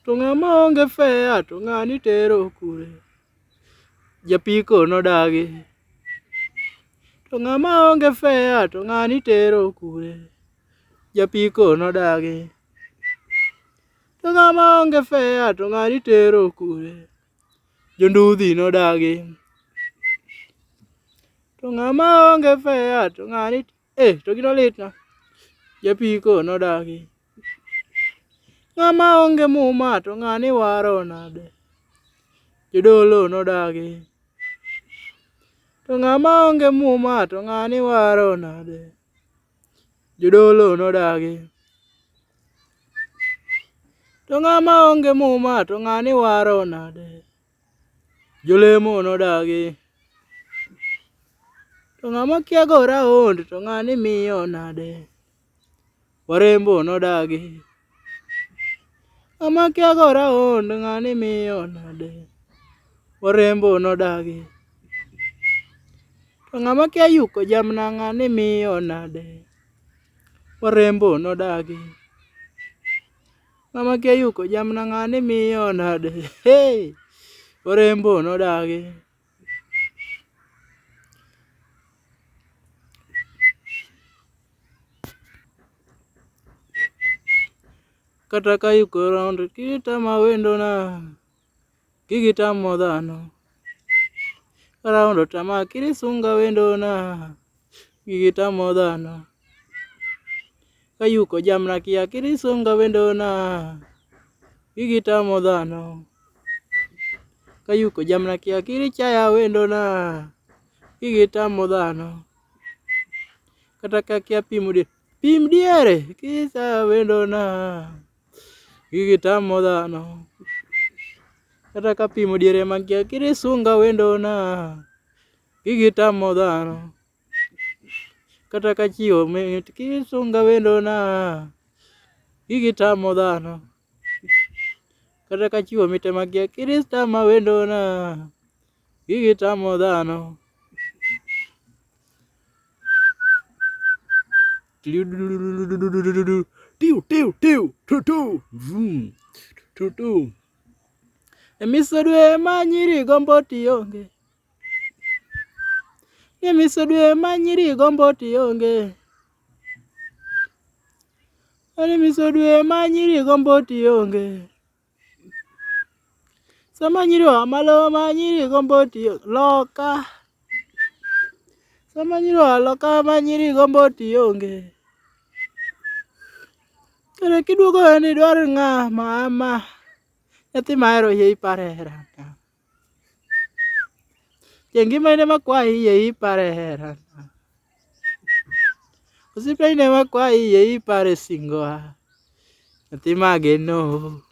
To ng'ama onge fea to ng'ani tero kure? Japiko nodagi. To ng'ama onge fea to ng'ani tero kure? Japiko nodagi. To ng'ama onge fea to ng'ani tero kure? Jondudhi nodagi. To ng'ama onge fea to ng'ani eh to gino litna. Japiko nodagi. Ng'ama onge muma to ng'ani waro nade? Jodolo nodagi. To ng'ama onge muma to ng'ani waro nade? Jodolo nodagi. To ng'ama onge muma to ng'ani waro nade? Jolemo nodagi. To ng'ama kia go raond to ng'ani miyo nade? Warembo nodagi. Ng'ama kia go raond ng'ani miyo nade? Warembo nodagi. To ng'ama kia yuko jamna ng'ani miyo nade? Warembo nodagi. Ng'ama kia yuko jamna ng'ani miyo nade? Hey! Warembo nodagi. Kata ka yuko round kitama wendona gigitamo dhano. Round otama kirisunga wendona gigitamo dhano. Kayuko jamna kia kirisunga wendona gigitamo dhano. Kayuko jamna kia kirichaya wendona gigitamo dhano. Kata ka kia pimo diere, pim diere kisa wendona gigitamo dhano. Kata ka pimo diere makia kirisunga wendona gigitamo dhano. Kata ka chiwo mit kirisunga wendona gigitamo dhano. Kata ka chiwo mite makia kiristama wendona gigitamo dhano. Tiu tiu tiu tu tu vum tu tu. Emiso dwe ma nyiri gombo tionge. Emiso dwe ma nyiri gombo tionge. Emiso dwe ma nyiri gombo tionge. Sama nyiri oa malo ma nyiri gombo tiyo loka. Sama nyiri oa loka ma nyiri gombo tionge. Kere kiduogo en idwar ng'a mama. Nyathi mahero yie ipare herana. Jengima ine makwayi yie ipare herana. Osiepna ine makwayi yie ipare singoa. Nyathi mageno.